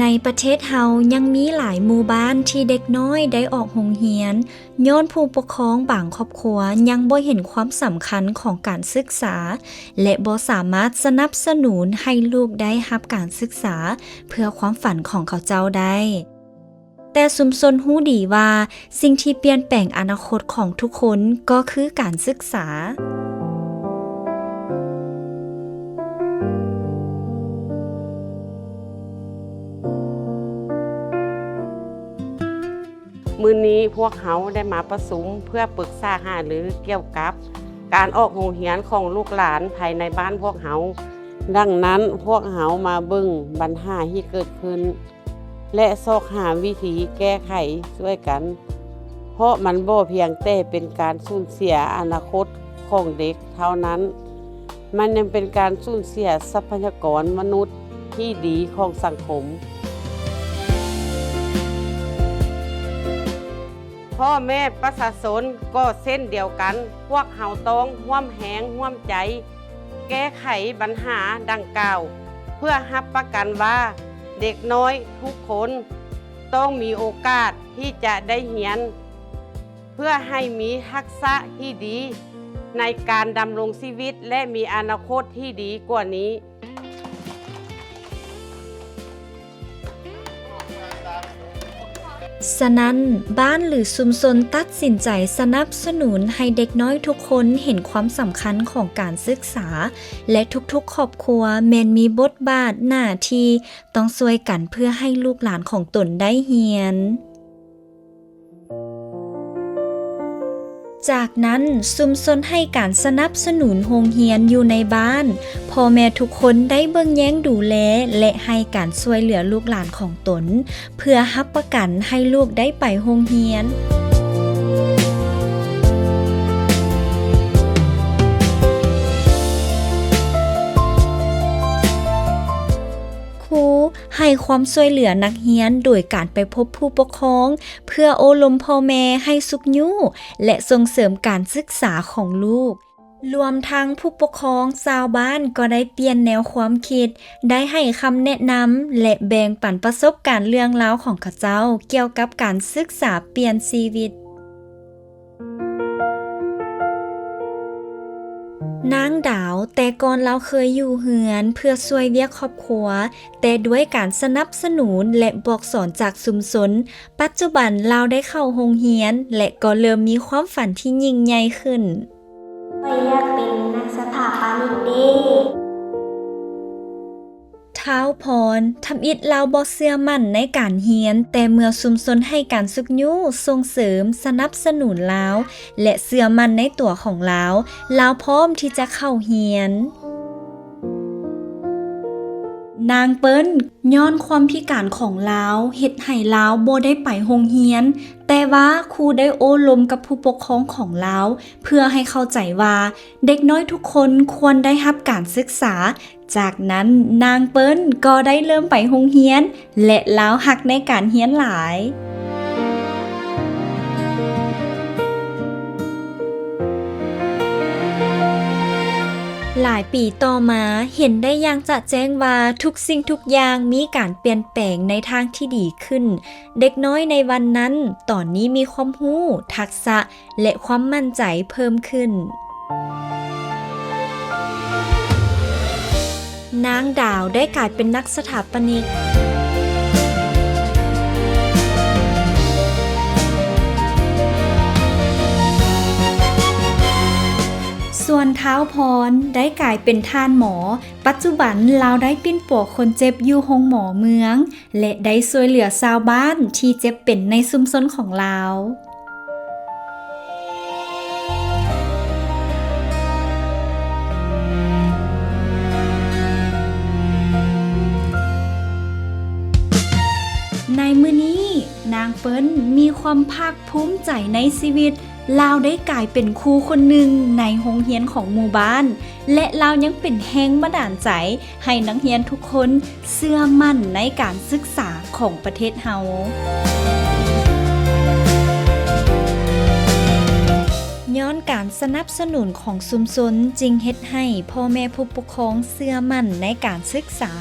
ໃນປະເທດເຮົາຍັງມີຫຼາຍໝູ່ບ້ານທີ່ເດັກນ້ອຍໄດ້ອອກໂຮງຮຽນ ຍ້ອນຜູ້ປົກຄອງບາງຄອບຄົວຍັງບໍ່ເຫັນຄວາມສຳຄັນຂອງການສຶກສາ ແລະ ບໍ່ສາມາດສະໜັບສະໜູນໃຫ້ລູກໄດ້ຮັບການສຶກສາເພື່ອຄວາມຝັນຂອງເຂົາເຈົ້າໄດ້. ແຕ່ຊຸມຊົນຮູ້ດີວ່າ ສິ່ງທີ່ປ່ຽນແປງອະນາຄົດຂອງທຸກຄົນກໍຄືການສຶກສາ. ມື້ນີ້ພວກເຮົາໄດ້ມາປະຊຸມເພື່ອປຶກສາຫາລືກ່ຽວກັບການອອກໂຮງຮຽນຂອງລູກຫຼານພາຍໃນບ້ານພວກເຮົາ. ດັ່ງນັ້ນ, ພວກເຮົາມາເບິ່ງບັນຫາທີ່ເກີດຂຶ້ນ ແລະ ຊອກຫາວິທີແກ້ໄຂຊ່ວຍກັນ, ເພາະມັນບໍ່ພຽງແຕ່ເປັນການສູນເສຍອະນາຄົດຂອງເດັກເທົ່ານັ້ນ, ມັນຍັງເປັນການສູນເສຍຊັບພະຍາກອນມະນຸດທີ່ດີຂອງສັງຄົມ. ພໍ່ແມ່ປະຊາຊົນກໍເຊັ່ນດຽວກັນ, ພວກເຮົາຕ້ອງຮ່ວມແຮງຮ່ວມໃຈ ແກ້ໄຂບັນຫາດັ່ງກ່າວ ເພື່ອຮັບປະກັນວ່າເດັກນ້ອຍທຸກຄົນຕ້ອງມີໂອກາດທີ່ຈະໄດ້ຮຽນ ເພື່ອໃຫ້ມີທັກສະທີ່ດີໃນການດຳລົງຊີວິດ ແລະ ມີອະນາຄົດທີ່ດີກວ່ານີ້. ສະນັ້ນ, ບ້ານ ຫຼື ຊຸມຊົນຕັດສິນໃຈສະໜັບສະໜູນໃຫ້ເດັກນ້ອຍທຸກຄົນເຫັນຄວາມສຳຄັນຂອງການສຶກສາ ແລະ ທຸກໆຄອບຄົວແມ່ນມີບົດບາດໜ້າທີ່ຕ້ອງຊ່ວຍກັນເພື່ອໃຫ້ລູກຫຼານຂອງຕົນໄດ້ຮຽນ. ຈາກນັ້ນ, ຊຸມຊົນໃຫ້ການສະໜັບສະໜູນໂຮງຮຽນຢູ່ໃນບ້ານ, ພໍ່ແມ່ທຸກຄົນໄດ້ເບິ່ງແຍງດູແລ ແລະ ໃຫ້ການຊ່ວຍເຫຼືອລູກຫຼານຂອງຕົນ ເພື່ອຮັບປະກັນໃຫ້ລູກໄດ້ໄປໂຮງຮຽນ. ຄູໃຫ້ຄວາມຊ່ວຍເຫຼືອນັກຮຽນໂດຍການໄປພົບຜູ້ປົກຄອງ ເພື່ອໂອ້ລົມພໍ່ແມ່ໃຫ້ຊຸກຍູ້ ແລະ ສົ່ງເສີມການສຶກສາຂອງລູກ. ລວມທັງຜູ້ປົກຄອງຊາວບ້ານກໍໄດ້ປ່ຽນແນວຄວາມຄິດ, ໄດ້ໃຫ້ຄຳແນະນຳ ແລະ ແບ່ງປັນປະສົບການເລື່ອງລາວຂອງເຂົາເຈົ້າກ່ຽວກັບການສຶກສາປ່ຽນຊີວິດ. ນາງດາວ, ແຕ່ກ່ອນລາວເຄີຍຢູ່ເຮືອນເພື່ອຊ່ວຍວຽກຄອບຄົວ, ແຕ່ດ້ວຍການສະໜັບສະໜູນ ແລະ ບອກສອນຈາກຊຸມຊົນ, ປັດຈຸບັນລາວໄດ້ເຂົ້າໂຮງຮຽນ ແລະ ກໍເລີ່ມມີຄວາມຝັນທີ່ຍິ່ງໃຫຍ່ຂຶ້ນ. ຂ້ອຍຢາກເປັນນັກສະຖາປະນິກເດ້. ທ້າວພອນ, ທຳອິດລາວບໍ່ເຊື່ອໝັ້ນໃນການຮຽນ, ແຕ່ເມື່ອຊຸມຊົນໃຫ້ການຊຸກຍູ້, ສົ່ງເສີມ, ສະໜັບສະໜູນລາວ ແລະ ເຊື່ອໝັ້ນໃນຕົວຂອງລາວ, ລາວພ້ອມທີ່ຈະເຂົ້າຮຽນ. ນາງເປີ້ນ, ຍ້ອນຄວາມພິການຂອງລາວ ເຮັດໃຫ້ລາວບໍ່ໄດ້ໄປໂຮງຮຽນ, ແຕ່ວ່າຄູໄດ້ໂອ້ລົມກັບຜູ້ປົກຄອງຂອງລາວ ເພື່ອໃຫ້ເຂົ້າໃຈວ່າເດັກນ້ອຍທຸກຄົນຄວນໄດ້ຮັບການສຶກສາ. ຈາກນັ້ນນາງເປີ້ນກໍໄດ້ເລີ່ມໄປໂຮງຮຽນ ແລະ ລາວຮັກໃນການຮຽນຫຼາຍ. ຫຼາຍປີຕໍ່ມາ, ເຫັນໄດ້ຢ່າງຈະແຈ້ງວ່າທຸກສິ່ງທຸກຢ່າງມີການປ່ຽນແປງໃນທາງທີ່ດີຂຶ້ນ. ເດັກນ້ອຍໃນວັນນັ້ນ ຕອນນີ້ມີຄວາມຮູ້, ທັກສະ ແລະ ຄວາມໝັ້ນໃຈເພີ່ມຂຶ້ນ. ນາງດາວໄດ້ກາຍເປັນນັກສະຖາປະນິກ. ສ່ວນທ້າວພອນໄດ້ກາຍເປັນທ່ານໝໍ. ປັດຈຸບັນລາວໄດ້ປິ່ນປົວຄົນເຈັບຢູ່ໂຮງໝໍເມືອງ ແລະ ໄດ້ຊ່ວຍເຫຼືອຊາວບ້ານທີ່ເຈັບເປັນໃນຊຸມຊົນຂອງລາວ. ໃນມື້ນີ້, ນາງເປີ້ນມີຄວາມພາກພູມໃຈໃນຊີວິດ. ລາວໄດ້ກາຍເປັນຄູຄົນໜຶ່ງໃນໂຮງຮຽນຂອງໝູ່ບ້ານ ແລະ ລາວຍັງເປັນແຮງບັນດານໃຈໃຫ້ນັກຮຽນທຸກຄົນເຊື່ອໝັ້ນໃນການສຶກສາຂອງປະເທດເຮົາ. ຍ້ອນການສະໜັບສະໜູນຂອງຊຸມຊົນຈຶ່ງເຮັດໃຫ້ພໍ່ແມ່ຜູ້ປົກຄອງເຊື່ອໝັ້ນໃນການສຶກສາ.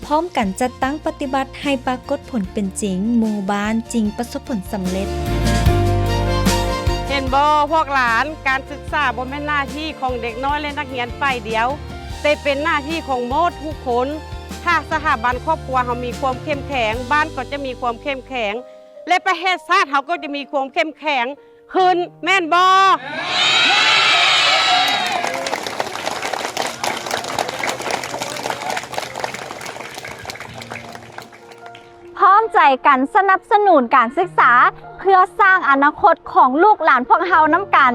ພ້ອມກັນຈັດຕັ້ງປະຕິບັດໃຫ້ປາກົດຜົນເປັນຈິງ, ໝູ່ບ້ານຈຶ່ງປະສົບຜົນສຳເລັດ. ເຫັນບໍ່ພວກຫຼານ, ການສຶກສາບໍ່ແມ່ນໜ້າທີ່ຂອງເດັກນ້ອຍ ແລະ ນັກຮຽນຝ່າຍດຽວ, ແຕ່ເປັນໜ້າທີ່ຂອງໝົດທຸກຄົນ. ຖ້າສະຖາບັນຄອບຄົວເຮົາມີຄວາມເຂັ້ມແຂງ, ບ້ານກໍຈະມີຄວາມເຂັ້ມແຂງ ແລະ ປະເທດຊາດເຮົາກໍຈະມີຄວາມເຂັ້ມແຂງຂຶ້ນ, ແມ່ນບໍ່? ພ້ອມໃຈກັນສະໜັບສະໜູນການສຶກສາ ເພື່ອສ້າງອະນາຄົດຂອງລູກຫຼານພວກເຮົານຳກັນ.